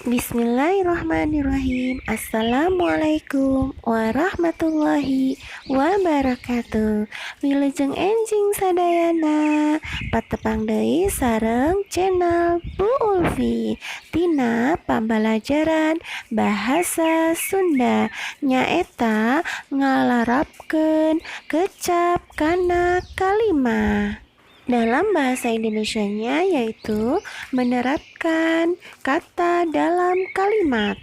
Bismillahirrahmanirrahim. Assalamualaikum warahmatullahi wabarakatuh. Wilujeng enjing sadayana. Patepang deui sareng channel Bu Ulfi tina pambalajaran bahasa Sunda, nyaeta ngalarapkeun kecap kana kalimah. Dalam bahasa Indonesianya yaitu menerapkan kata dalam kalimat.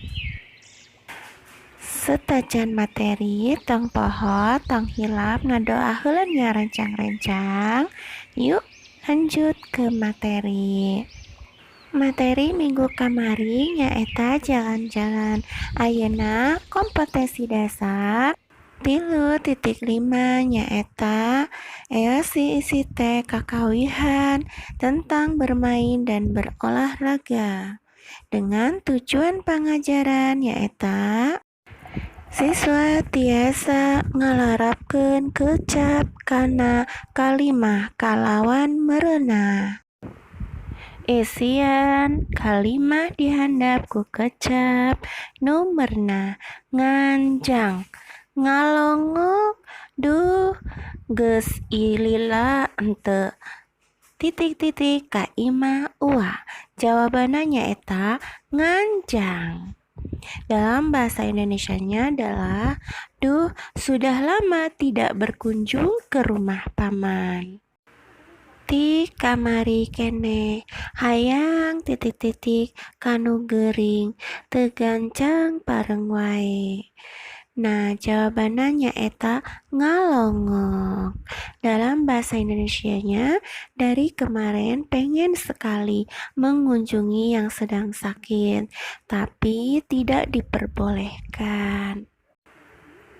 Satacan materi, tong poho, tong hilap ngadoa heula nya, rencang-rencang. Yuk, lanjut ke materi. Materi minggu kamari nyaeta jalan-jalan. Ayeuna kompetensi dasar 3.5, nyaeta EOC ICT kakawihan tentang bermain dan berolahraga. Dengan tujuan pangajaran nyaeta siswa tiasa ngalarapkeun kecap kana kalimah kalawan merenah. Isian kalimah dihandap ku kecap nu merenah: nganjang, ngalongok, duh, geus lila henteu, titik-titik ka imah Uwa. Jawabanna nyaeta nganjang. Dalam bahasa Indonesianya adalah duh, sudah lama tidak berkunjung ke rumah paman. Ti kamari keneh hayang titik-titik ka nu gering, teu gancang pareng wae. Nah, jawabannya nyaeta ngalongok. Dalam bahasa Indonesianya, dari kemarin pengen sekali mengunjungi yang sedang sakit, tapi tidak diperbolehkan.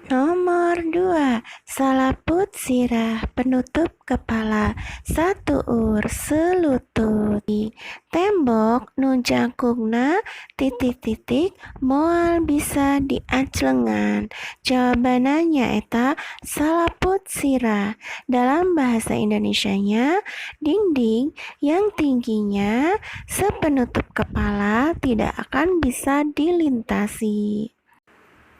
Nomor 2, salaput sirah penutup kepala satuur selutut. Tembok nu jangkungna titik-titik moal bisa diajlengan. Jawabanna nyaeta salaput sirah. Dalam bahasa Indonesianya, dinding yang tingginya sepenutup kepala tidak akan bisa dilintasi.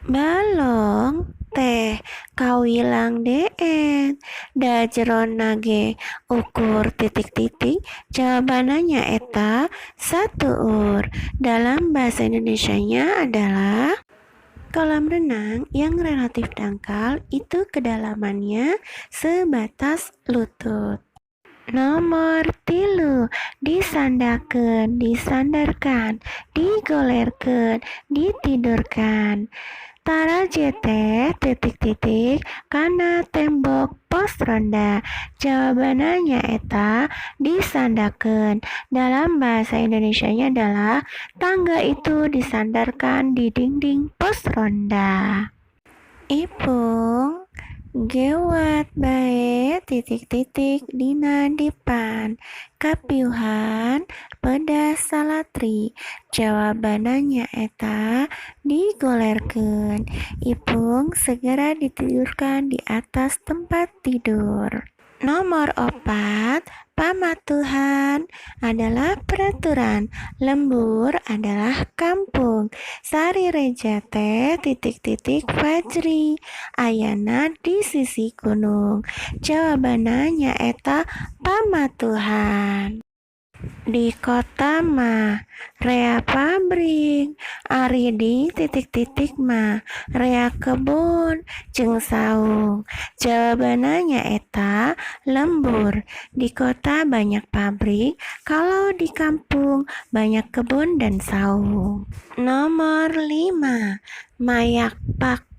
Balong teh kawilang deet, da jerona ge ukur titik-titik. Jawabanna nyaeta satuur. Dalam bahasa Indonesianya adalah kolam renang yang relatif dangkal itu kedalamannya sebatas lutut. Nomor 3, disandakeun, disandarkan, digolerkeun, ditidurkan. Taraje teh titik-titik kana tembok pos ronda. Jawabanna nyaeta disandakeun. Dalam bahasa Indonesianya adalah tangga itu disandarkan di dinding pos ronda. Ipung gewat bae titik-titik dina dipan kapiuhan pedas salatri. Jawabanna nyaeta digolerkeun. Ipung segera ditidurkan di atas tempat tidur. Nomor 4, pamatuhan adalah peraturan, lembur adalah kampung. Sarireja teh titik-titik Fajri ayana di sisi gunung. Jawabanna nyaeta pamatuhan. Di kota mah rea pabrik, ari di titik-titik mah rea kebon jeung saung. Jawabanna nyaeta lembur. Di kota banyak pabrik, kalau di kampung banyak kebun dan saung. Nomor 5, mayakpak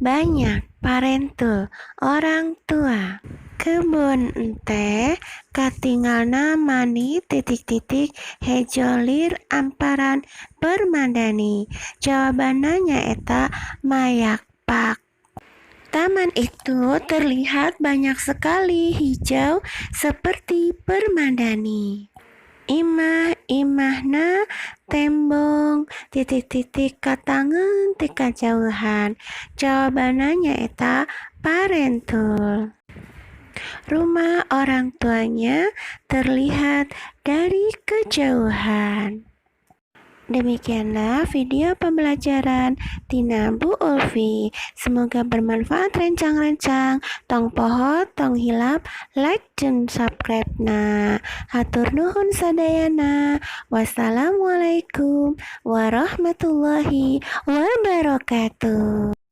banyak parentul orang tua. Kebun teh katingalna mani titik-titik hejo lir amparan permadani. Jawabanna nyaeta mayakpak. Taman itu terlihat banyak sekali hijau seperti permadani. Imah-imahna tembong titik-titik katangeun ti kajauhan. Jawabanna nyaeta parentul. Rumah orang tuanya terlihat dari kejauhan. Demikianlah video pembelajaran tina Bu Ulfi. Semoga bermanfaat, rencang-rencang. Tong poho, tong hilap, like dan subscribe na. Hatur nuhun sadayana. Wassalamualaikum warahmatullahi wabarakatuh.